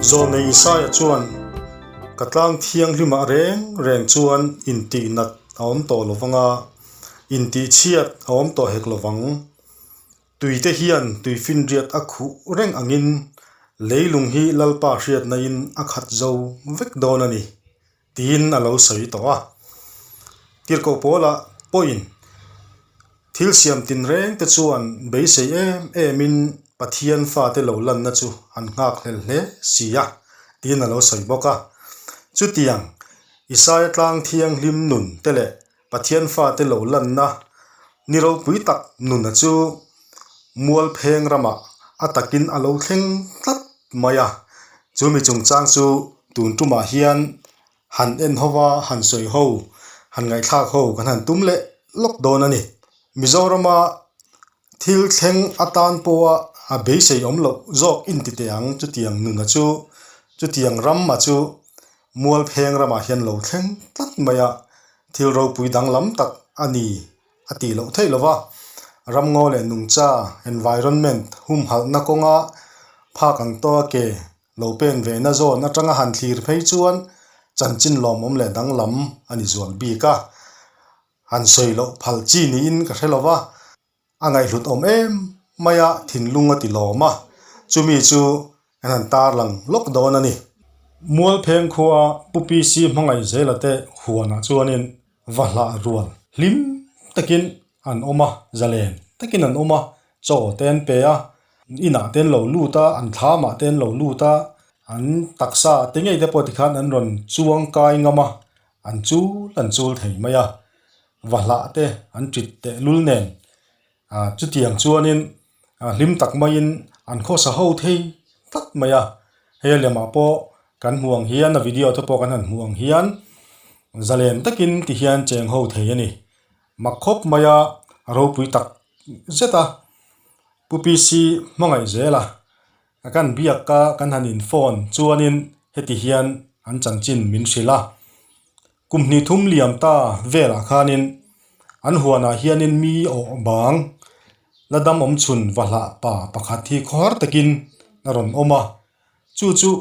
Zawlnei Isaia chuan, Ka tlang thianghlimah reng reng chuan intihnat a awm tawh lo vang a, intihchhiat a awm tawh hek lo vang. Tuite hian tuifinriat a khuh reng angin leilung hi Lalpa hriatnain a khat zo vek dawn a ni, tiin a lo sawi tawh a. Tirhkoh Paula pawhin thil siam tinreng te chuan beisei em emin Pathian fate lo lanna chu an nghak hlel hle si a, tiin a lo sawi bawk a. Chutiang Isaia tlang thianghlim nun te leh Pathian fate lo lanna ni ropui tak nuna chu Mualpheng ramah a takin a lo thleng tlat mai a. Chu mi chungchang chu tun tumah hian han en ho va, han sawi ho, han ngaihthlak ho kan han tum leh lawk dawn a ni. Mizorama thil thleng atan pawha a beisei awm loh zawk inti teh ang chutiang nuna chu, chutiang rama chu Mualpheng ramah hian lo thleng tlat mai a, thil ropui danglam tak a ni a tih loh theih lova. Ramngaw leh nungcha, environment, humhalhna kawnga phak ang tawha ke lo pen ve na zawn atanga han thlir phei chuan chanchin lawmawm leh danglam a ni zual bik a, han sawi loh phal chi niin ka hre lova. A ngaihhlut awm em mai a, thinlung a ti lawm a, chumi chu kan han tarlang lawk dawn a ni. Mualpheng khua Pu PC Hmangaihzela te huanah chuanin va hlah rual hlim takin an awm a, zalen takin an awm a, chaw te an pe a, inah te an lo lut a, an thlamah te an lo lut a, an taksa te ngei te pawh tikhan an rawn chuang kai ngam a, an chul an chul thei mai a. Va hlah te an tit teh lul nen ah chutiang chuanin ah hlim tak maiin an khawsa ho thei tlat mai a, hei a lemah pawh kan hmuh ang hian a video te pawh kan han hmuh ang hian zalen takin ti hian cheng ho thei a ni. Mak khawp mai a a ropui tak zet a Pu PC hmangaih zel a A kan biak a, kan han in phone chuanin heti hian an chanchin min hrilh a. Kum hnih thum liam ta velah khanin an huanah hianin mi awh bang la dam awm chhun va hlah pa pakhat hi khawhar takin a rawn awm a. Chu chu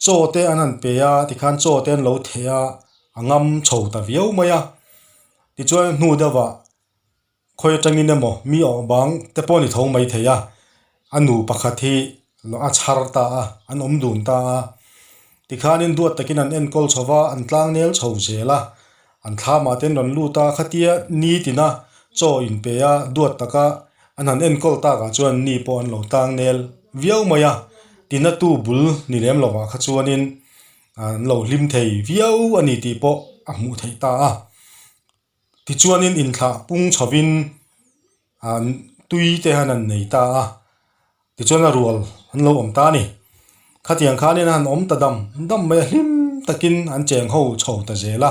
chaw te an han pe a, tikhan chaw te an lo theh a, a ngam chho ta viau mai a. Tichuan hnu deuhah Khawi atangin emaw mi awh bang te pawh a ni tho mai thei a, a nu pakhat hi a chhar ta a, an awm dun ta a. Tikhanin duat takin an enkawl chho va, an tlang nel chho zel a, an thlamah te an rawn lut a, khatia nitina chaw inpe a, duat taka an han enkawl takah chuan ni pawh an lo tlang nel viau mai a, tina tu bul ni lem lovah kha chuanin an lo hlim thei viau a ni tih pawh a hmuh theih ta a. Tichuanin inthlah pung chhovin an tui te han an nei ta a, tichuan a rual an lo awm ta a ni. Khatiang khanin a han awm ta dam dam mai a, hlim takin an cheng ho chho ta zel a.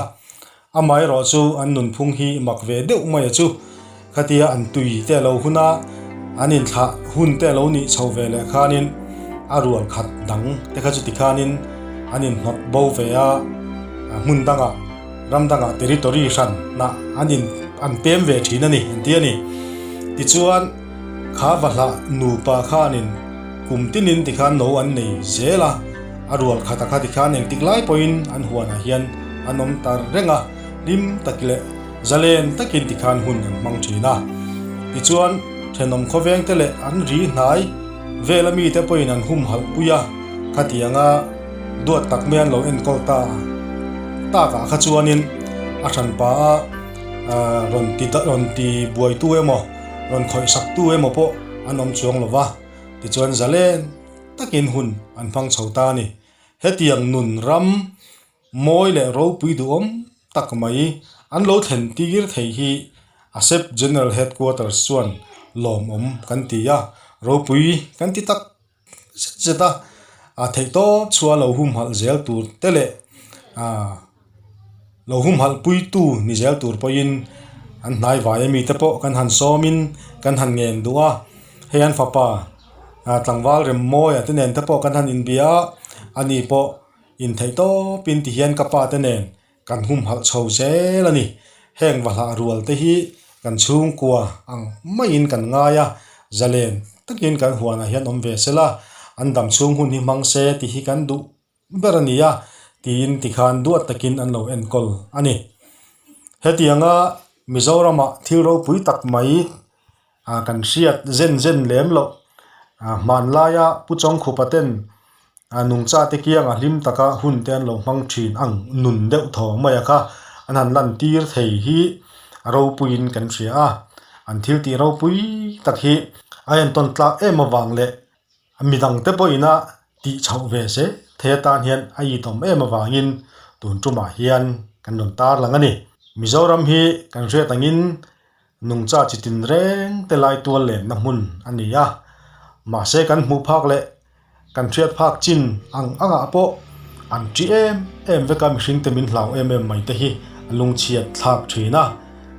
Amaherawh chu an nunphung hi mak ve deuh mai a chu, khatia an tui te a lo hun a, an inthlah hun te a lo nih chho ve leh khanin a rual khat dang te kha chu tikhanin an inhnawt bo ve a, hmun dangah. Ram dangah territory hran nah an in an pem ve thin a ni an ti a ni. Tichuan kha va hlah nupa khanin kum tinin tikhan no an nei zel a, a rual khat a kha tikhan engtik lai pawhin an huanah hian an awm ta reng a, hlim tak leh zalen takin tikhan hun an hmang thin a. Tichuan thenawm khawveng te leh an ri hnai vela mite pawhin an humhalh pui a, khatianga duat tak mai an lo enkawl ta takah kha chuanin a hranpa a rawn ti rawn ti buaitu emaw rawn khawih sak tu emaw pawh an awm chuang lo va tichuan zalen takin hun an hmang chho ta a ni. Hetiang nun ram mawi leh ropui duhawm tak mai an lo thlen tir thei hi ASEP General Headquarters chuan lawmawm kan ti a, ropui kan ti tak zet zet a, a theih tawp chhuah lo humhalh zel tur te leh ah lo humhalh pui tu ni zel tur pawhin an hnai vai ami te pawh kan han sawm in kan han ngen duh a, hei an fapa ah tlangval rem mawi a te nen te pawh kan han inbia a, ani pawh intheih tawp in ti hian ka pa te nen Kan humhalh chho zel a ni. Heng va hlah rual te hi kan chhungkua ang maiin kan ngai a, zalen takin kan huanah hian awm ve sela. an dam chhung hun hi hmang se tih hi kan duh ber a ni a, tiin tikhan duat takin an lo enkawl a ni. Hetianga Mizoramah thil ropui tak mai kan hriat zen zen lem loh hmanlaia Pu Chawngkhupa ten nungcha te kianga hlim taka hun te an lo hmang thin ang nun deuh thaw mai a kha an han lan tir thei hi a ropuiin kan hria a, an thil tih ropui tak hi a entawn tlak em avang leh Midang te pawhin a tih chhoh ve se thei atan hian a itawm em avangin tun tumah hian kan rawn tarlang a ni. Mizoram hi kan hriat angin nungcha chi tin reng te lai tual lenna hmun a ni a, mahse kan hmuh phak leh kan hriat phak chin ang angah pawh an ṭi em em vek a, mihring te min hlau em em mai te hi a lungchhiat thlak ṭhin a.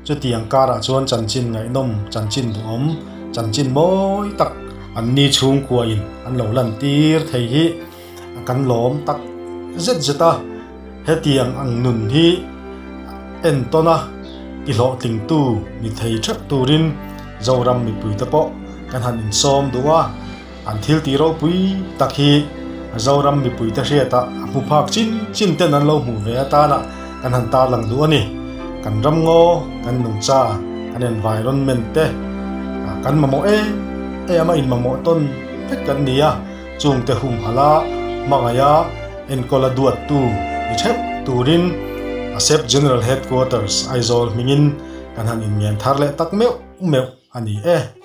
Chutiang karah chuan chanchin ngaihnawm, chanchin duhawm, chanchin mawi tak an ni chhungkuain an lo lantir thei hi kan lawm tak zet zet a. Hetiang ang nun hi entawn a tihlawhtlingtu ni thei theuh turin Zoram mipuite pawh kan han insawm duh a. An thil tih ropui tak hi Zoram mipuite hriatah a hmu phak chin chin ten an lo hmuh ve atana kan han tarlang duh a ni. Kan ram ngaw, kan nungcha, kan environment te kan mamawh em em a, inmamawh tawn vek kan ni a, chungte humhalh a, hmangaih a, enkawl a duattu ni theuh turin ASEP General Headquarters Aizawl hmingin kan han inngen thar leh tak meuh meuh a ni e.